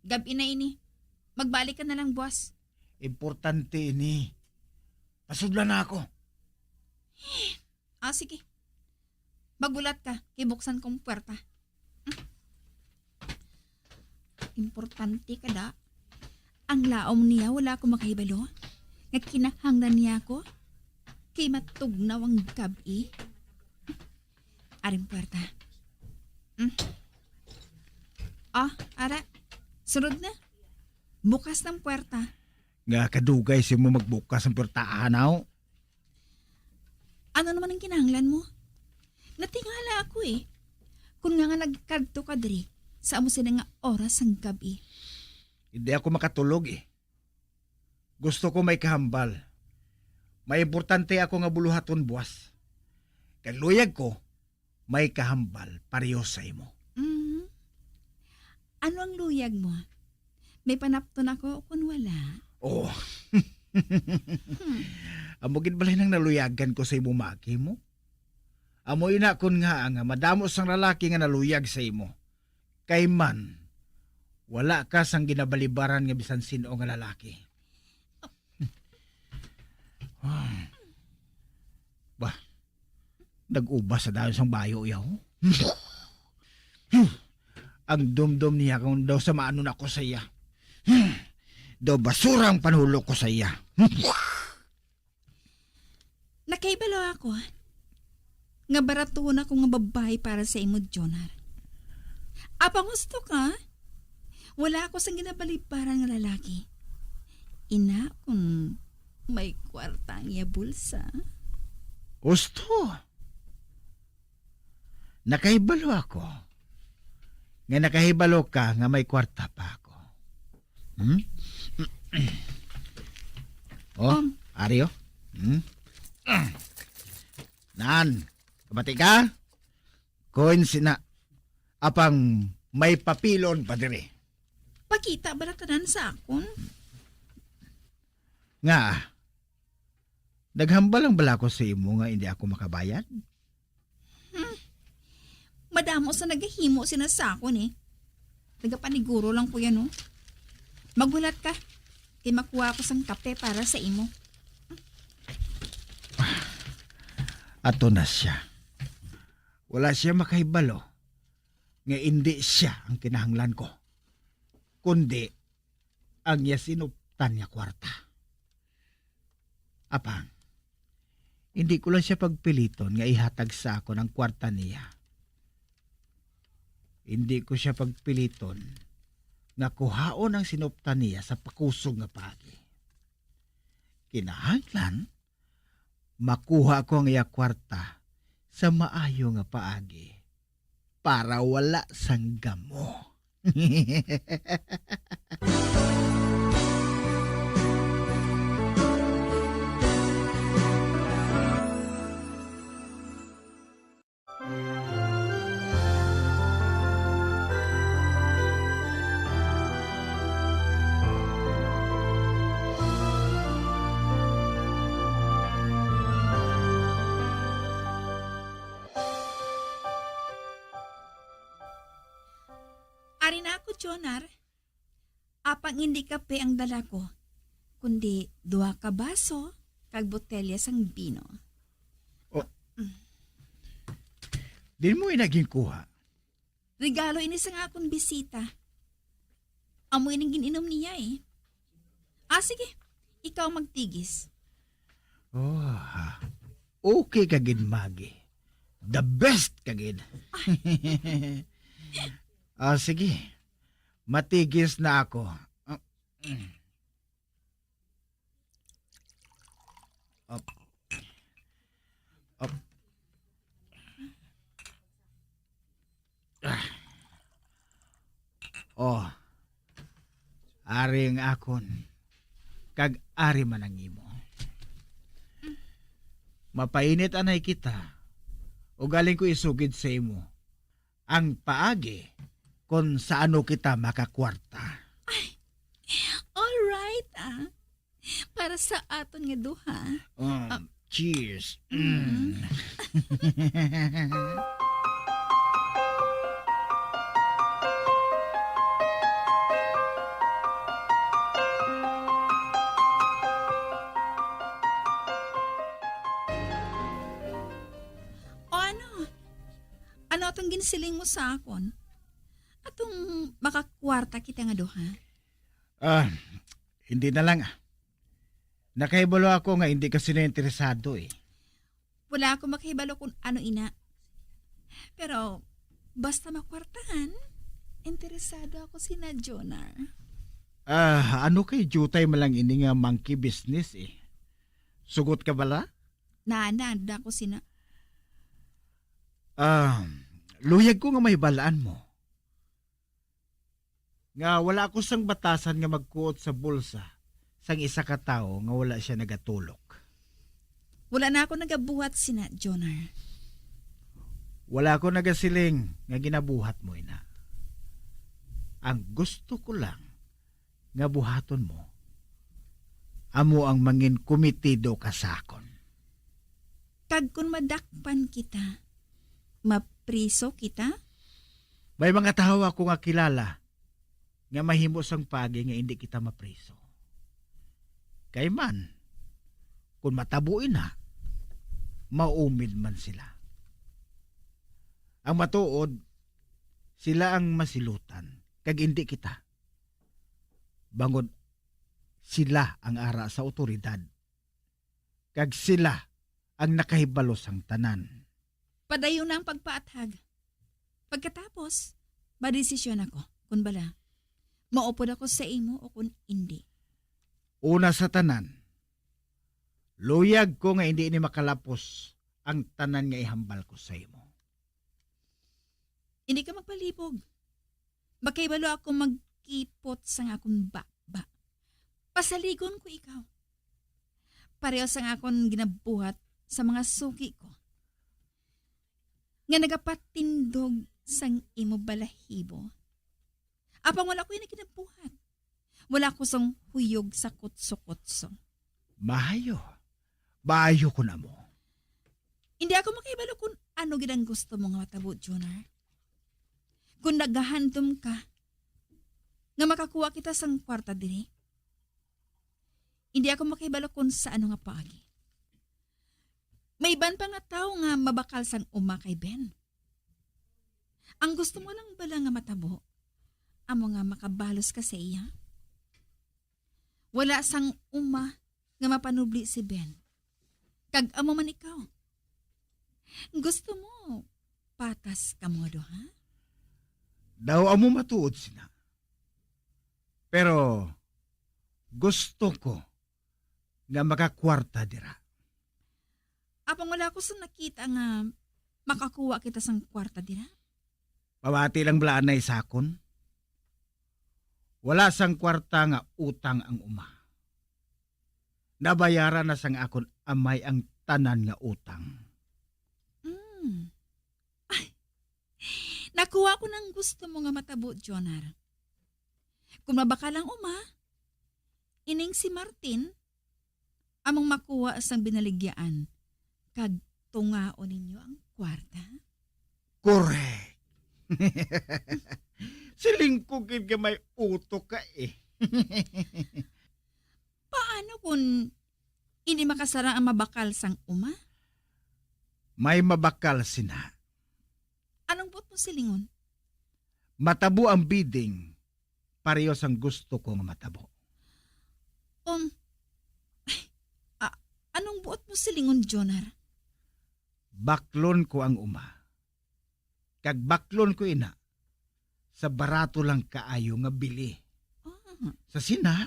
Gab-i na ini. Magbalik ka na lang, boss. Importante ini. Pasudla na ako. Ah, sige. Maghulat ka, kay buksan kong puwerta. Importante ka, da. Ang laom niya, wala ako makahibalo. Nga kinahanglan niya ako. Kay matugnaw ang gab-i. Aring puwerta. Mm. Ah, ara. Sunod na. Bukas ng puwerta. Nga kadugay sa mo magbukas ang puwertahan, aw? Ano naman ang kinahanglan mo? Natingala ako eh. Kung nga nga nagkadto ka diri, sa amo sila nga oras sang gab-i. Hindi ako makatulog eh. Gusto ko may kahambal. May importante ako nga buluhaton buwas. Kag luyag ko, may kahambal pareho sa imo. Mhm. Ano ang luyag mo? May panapton ako kun wala? Oh. Hmm. Amo gid balay nang naluyagan ko sa imo, Maki, mo? Amo ina kun nga nga madamo sang lalaki nga naluyag sa imo. Kay man, wala ka sang ginabalibaran nga bisan sin-o nga lalaki. Bah, nag-ubas sa dayon sang bayo, yaw. Ang dumdom niya kung daw sa maanon ako sa iya. Daw basura ang panulok ko sa iya. Nakahibalo ako nga baratuhon ako nga babayi para sa imo, Jonar. Apang husto ka, wala ako sang ginabalibaran nga lalaki. Ina, kung may kwarta ang iya bulsa. Husto? Nakahibalo ako nga nakahibalo ka nga may kwarta pa ako. Hmm? Oh, Um. Ari, oh. Hmm? Nan, kabati ka? Coins na. Apang may papilon pa diri. Pakita bala tanan sa akon? Nga, naghambal lang bala ko sa imo nga hindi ako makabayad? Hmm. Madamo sa nagahimo sina sa akon eh. Nagapaniguro lang ko yan, oh. Maghulat ka. Kay makuha ako sang kape para sa imo. Ato na siya. Wala siya makahibalo nga indi siya ang kinahanglan ko, kundi ang iya sinuptan nga kwarta. Apang, hindi ko lang siya pagpiliton nga ihatag sa akon ang kwarta niya. Hindi ko siya pagpiliton nga kuhaon ang sinuptan niya sa pakusog nga paagi. Kinahanglan, makuha ko ang iya kwarta sa maayo nga paagi para wala sang gamo. Ari na ako, Jonar. Apang hindi kape ang dala ko, kundi duha ka baso kag botelya sang bino. Oh. Mm. Din mo ina ginkuha? Regalo ini sang akon bisita. Amo ining gin-inom niya eh. Ah, sige. Ikaw magtigis. Oh, ha. Okay ka gid, Magi. The best ka gid. Ah, sige. Matigis na ako. Ah, mm. Op. Oh, ari ang akon, kag ari man ang imo. Mapainit anay kita, ugaling ko isugid sa imo ang paagi kon sa ano kita makakwarta. All right, ah. Para sa aton nga duha. Um, cheers. Mm. O ano? Ano atong ginsiling mo sa akon? Atong makakwarta kita nga duha? Ah, hindi na lang. Nakahibalo ako nga hindi ka sino interesado eh. Wala ako makahibalo kung ano ina. Pero basta makwartahan, interesado ako sina Jonar. Ah, ano kay jutay man lang ini nga monkey business eh. Sugot ka bala? Nana, da ko sina. Ah, luyag ko nga mahibalaan mo nga wala ako sang batasan nga magkuot sa bulsa sang isa ka tawo nga wala siya nagatulok. Wala na ako nagabuhat sina, Jonar. Wala ako nagasiling nga ginabuhat mo ina. Ang gusto ko lang nga buhaton mo, amo ang mangin kometido ka sa akon. Kag kung madakpan kita, mapriso kita? May mga tawo ako nga kilala nga mahimo sang paagi nga indi kita mapriso. Kay man, kung matabo ina, maumid man sila. Ang matuod, sila ang masilutan, kag indi kita. Bangod sila ang ara sa awtoridad, kag sila ang nakahibalo sang tanan. Padayon na ang pagpaathag. Pagkatapos, madesisyon ako kung bala maupod ako sa imo o kung indi. Una sa tanan, luyag ko nga indi ini makalapos ang tanan nga ihambal ko sa imo. Hindi ka magpalibog. Makahibalo ako magkipot sang akon baba. Pasaligon ko ikaw. Pareho sang akon ginabuhat sa mga suki ko nga nagapatindog sang imo balahibo. Apang wala ko ini ginabuhat. Wala ko sang huyog sa kutso-kutso. Maayo. Maayo ko na mo. Hindi ako makahibalo kung ano gid ang gusto mo nga matabo, Jonar. Kung nagahandom ka nga makakuha kita sang kwarta diri, hindi ako makahibalo kung sa ano nga paagi. May iban pa nga tawo nga mabakal sang uma kay Ben. Ang gusto mo lang bala nga matabo, amo nga makabalos ka sa iya? Wala sang uma nga mapanubli si Ben. Kag amo man ikaw. Gusto mo patas kamo duha? Daw amo matuod sina. Pero gusto ko nga makakwarta dira. Apang wala ko sa nakita nga makakuha kita sang kwarta dira. Pamati lang bala anay sa akon. Wala sang kwarta nga utang ang uma. Nabayaran na sang akon amay ang tanan nga utang. Mm. Ay, nakuha ko nang gusto mo nga matabo, Jonar. Kung mabakal ang uma, ining si Martin, among makuha sang binaligyaan, kag tungaon ninyo ang kwarta? Correct. Siling ko gid nga may utok ka eh. Paano kung hindi makasarang ang mabakal sang uma? May mabakal sina. Anong buot mo silingon? Matabo ang bidding, pareho sang gusto ko nga matabo. Um, ay, a- anong buot mo silingon, Jonar? Baklon ko ang uma. Kag baklon ko ina sa barato lang kaayo nga bili. Ah, Sa sina,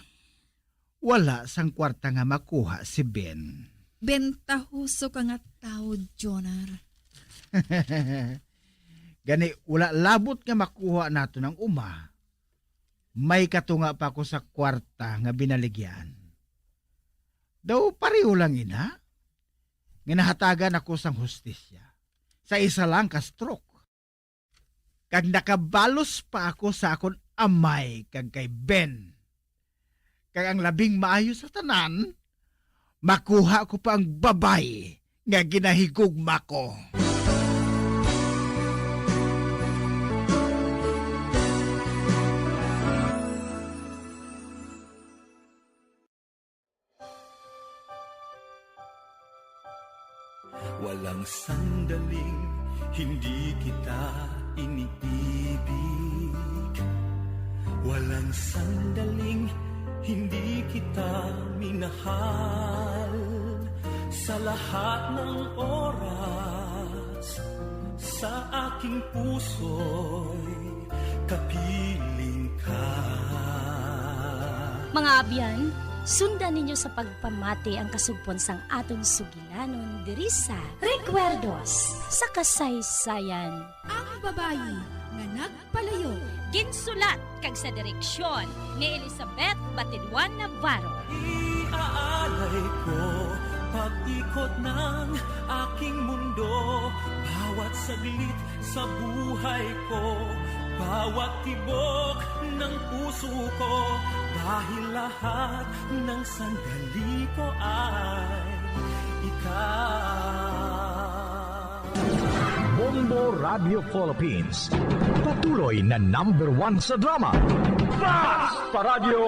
wala sang kwarta nga makuha si Ben. Bentahoso ka nga tawo, Jonar. Gani, wala labot nga makuha nato ang uma, may katunga pa ako sa kwarta nga binaligyan. Daw pareho lang ina nga nahatagan ako sang hustisya sa isa lang ka stroke. Kag nakabalos pa ako sa akon amay kag kay Ben. Kag ang labing maayo sa tanan, makuha ko pa ang babayi nga ginahigugma ko. Walang sandaling hindi kita iniibig. Walang sandaling hindi kita minahal. Sa lahat ng oras, sa aking puso'y kapiling ka. Mga abyan, sundan ninyo sa pagpamati ang kasugpon sang aton sugilanon diri sa Recuerdos sa Kasaysayan. Ang babayi nga nagpalayo. Ginsulat kag sa direksyon ni Elizabeth Batidwan Navarro. Iaalay ko pag-ikot ng aking mundo, bawat saglit sa buhay ko, bawat tibok ng puso ko, dahil lahat ng sandali ko ay ikaw. Bombo Radio Philippines, patuloy na number one sa drama. Basta Radyo!